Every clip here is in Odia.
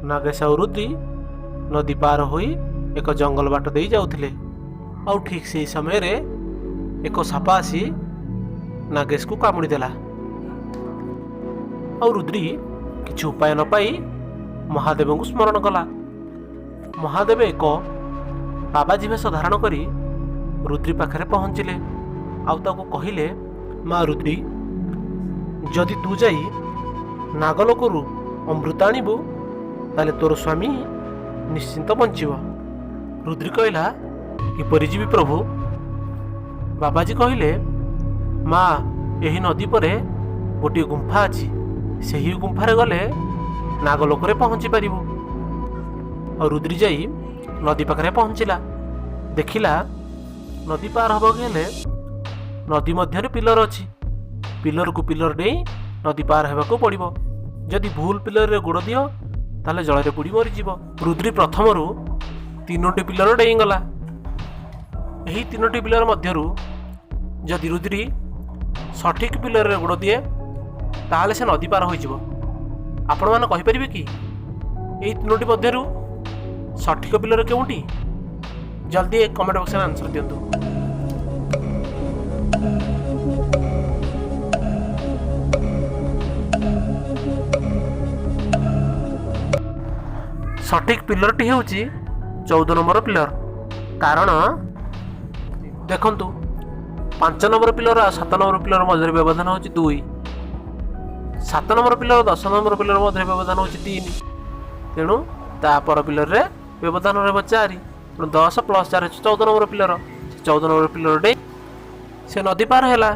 ନାଗେଶ ଆଉ ରୁଦ୍ରି ନଦୀ ପାର ହୋଇ ଏକ ଜଙ୍ଗଲ ବାଟ ଦେଇ ଯାଉଥିଲେ। ଆଉ ଠିକ୍ ସେହି ସମୟରେ ଏକ ସାପ ଆସି ନାଗେଶକୁ କାମୁଡ଼ି ଦେଲା। ଆଉ ରୁଦ୍ରି କିଛି ଉପାୟ ନ ପାଇ ମହାଦେବଙ୍କୁ ସ୍ମରଣ କଲା। ମହାଦେବ ଏକ ବାବାଜୀ ବେଶ ଧାରଣ କରି ରୁଦ୍ରି ପାଖରେ ପହଞ୍ଚିଲେ ଆଉ ତାକୁ କହିଲେ, ମା ରୁଦ୍ରି, ଯଦି ତୁ ଯାଇ ନାଗଲୋକରୁ ଅମୃତ ଆଣିବୁ, ତାହେଲେ ତୋର ସ୍ୱାମୀ ନିଶ୍ଚିନ୍ତ ବଞ୍ଚିବ। ରୁଦ୍ରି କହିଲା, କିପରି ଯିବି ପ୍ରଭୁ? ବାବାଜୀ କହିଲେ, ମା, ଏହି ନଦୀ ପରେ ଗୋଟିଏ ଗୁମ୍ଫା ଅଛି। ସେହି ଗୁମ୍ଫାରେ ଗଲେ ନାଗଲୋକରେ ପହଞ୍ଚି ପାରିବୁ। ଆଉ ରୁଦ୍ରି ଯାଇ ନଦୀ ପାଖରେ ପହଞ୍ଚିଲା। ଦେଖିଲା, ନଦୀ ପାର ହେବାକୁ ହେଲେ ନଦୀ ମଧ୍ୟରେ ପିଲର ଅଛି। ପିଲରକୁ ପିଲର ଡେଇଁ ନଦୀ ପାର ହେବାକୁ ପଡ଼ିବ। ଯଦି ଭୁଲ ପିଲରରେ ଗୋଡ଼ ଦିଅ, ତାହେଲେ ଜଳରେ ବୁଡ଼ି ମରିଯିବ। ରୁଦ୍ରି ପ୍ରଥମରୁ ତିନୋଟି ପିଲର ଡେଇଁଗଲା। ଏହି ତିନୋଟି ପିଲର ମଧ୍ୟରୁ ଯଦି ରୁଦ୍ରି ସଠିକ୍ ପିଲରରେ ଗୋଡ଼ ଦିଏ, ତାହେଲେ ସେ ନଦୀ ପାର ହୋଇଯିବ। ଆପଣମାନେ କହିପାରିବେ କି ଏଇ ତିନୋଟି ମଧ୍ୟରୁ ସଠିକ ପିଲର କେଉଁଟି? ଜଲ୍ଦି କମେଣ୍ଟ ବକ୍ସରେ ଆନ୍ସର ଦିଅନ୍ତୁ। ସଠିକ୍ ପିଲରଟି ହେଉଛି 14 ନମ୍ବର ପିଲର। କାରଣ ଦେଖନ୍ତୁ, 5 ନମ୍ବର ପିଲର ଆଉ 7 ନମ୍ବର ପିଲର ମଧ୍ୟରେ ବ୍ୟବଧାନ ହେଉଛି 2। 7 ନମ୍ବର ପିଲର, 10 ନମ୍ବର ପିଲର ମଧ୍ୟରେ ବ୍ୟବଧାନ ହେଉଛି 3। ତେଣୁ ତା ପର ପିଲରରେ ବ୍ୟବଧାନ ରହିବ 4। ତେଣୁ 10 ପ୍ଲସ୍ 4 ହେଉଛି 14 ନମ୍ବର ପିଲର। ସେ 14 ନମ୍ବର ପିଲରଟେ ସେ ନଦୀ ପାର ହେଲା।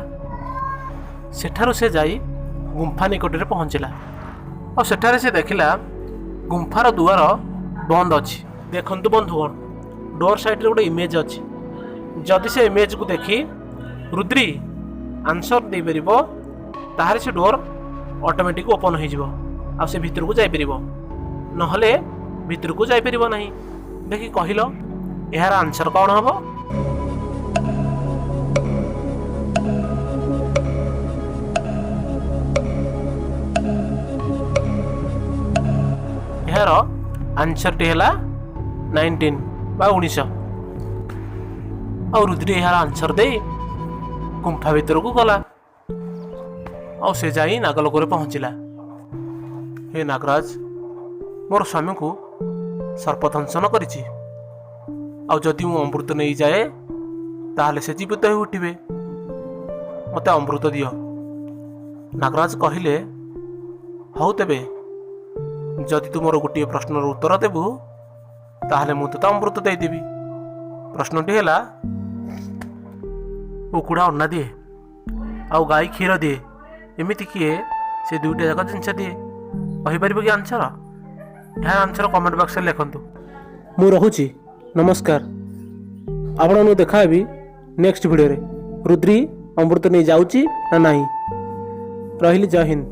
ସେଠାରୁ ସେ ଯାଇ ଗୁମ୍ଫା ନିକଟରେ ପହଞ୍ଚିଲା। ଆଉ ସେଠାରେ ସେ ଦେଖିଲା, ଗୁମ୍ଫାର ଦୁଆର ବନ୍ଦ ଅଛି। ଦେଖନ୍ତୁ ବନ୍ଧୁଗଣ, ଡୋର୍ ସାଇଡ଼୍ରେ ଗୋଟେ ଇମେଜ୍ ଅଛି। ଯଦି ସେ ଇମେଜ୍କୁ ଦେଖି ରୁଦ୍ରି ଆନ୍ସର୍ ଦେଇପାରିବ, ତାହେଲେ ସେ ଡୋର୍ ଅଟୋମେଟିକ୍ ଓପନ୍ ହୋଇଯିବ ଆଉ ସେ ଭିତରକୁ ଯାଇପାରିବ। ନହେଲେ ଭିତରକୁ ଯାଇପାରିବ ନାହିଁ। ଦେଖି କହିଲ, ଏହାର ଆନ୍ସର୍ କ'ଣ ହେବ? ଏହାର ଆନ୍ସର୍ଟି ହେଲା 19 ବା 19। ଆଉ ରୁଦ୍ରି ଏହାର ଆନ୍ସର୍ ଦେଇ ଗୁମ୍ଫା ଭିତରକୁ ଗଲା। ଆଉ ସେ ଯାଇ ନାଗଲୋକରେ ପହଞ୍ଚିଲା। ହେ ନାଗରାଜ, ମୋର ସ୍ୱାମୀଙ୍କୁ ସର୍ପ ଦଂଶନ କରିଛି। ଆଉ ଯଦି ମୁଁ ଅମୃତ ନେଇଯାଏ, ତାହେଲେ ସେ ଜୀବିତ ହୋଇ ଉଠିବେ। ମୋତେ ଅମୃତ ଦିଅ। ନାଗରାଜ କହିଲେ, ହଉ ତେବେ, ଯଦି ତୁ ମୋର ଗୋଟିଏ ପ୍ରଶ୍ନର ଉତ୍ତର ଦେବୁ, ତାହେଲେ ମୁଁ ତୋତେ ଅମୃତ ଦେଇଦେବି। ପ୍ରଶ୍ନଟି ହେଲା, କୁକୁଡ଼ା ଅଣ୍ଡା ଦିଏ ଆଉ ଗାଈ କ୍ଷୀର ଦିଏ। ଏମିତି କିଏ ସେ ଦୁଇଟା ଯାକ ଜିନିଷ ଦିଏ? କହିପାରିବ କି ଆନ୍ସର? ଏହାର ଆନ୍ସର କମେଣ୍ଟ ବକ୍ସରେ ଲେଖନ୍ତୁ। ମୁଁ ରହୁଛି, ନମସ୍କାର। ଆପଣଙ୍କୁ ଦେଖାହେବି ନେକ୍ସଟ ଭିଡ଼ିଓରେ। ରୁଦ୍ରି ଅମୃତ ନେଇ ଯାଉଛି ନା ନାହିଁ? ରହିଲି, ଜୟ ହିନ୍ଦ।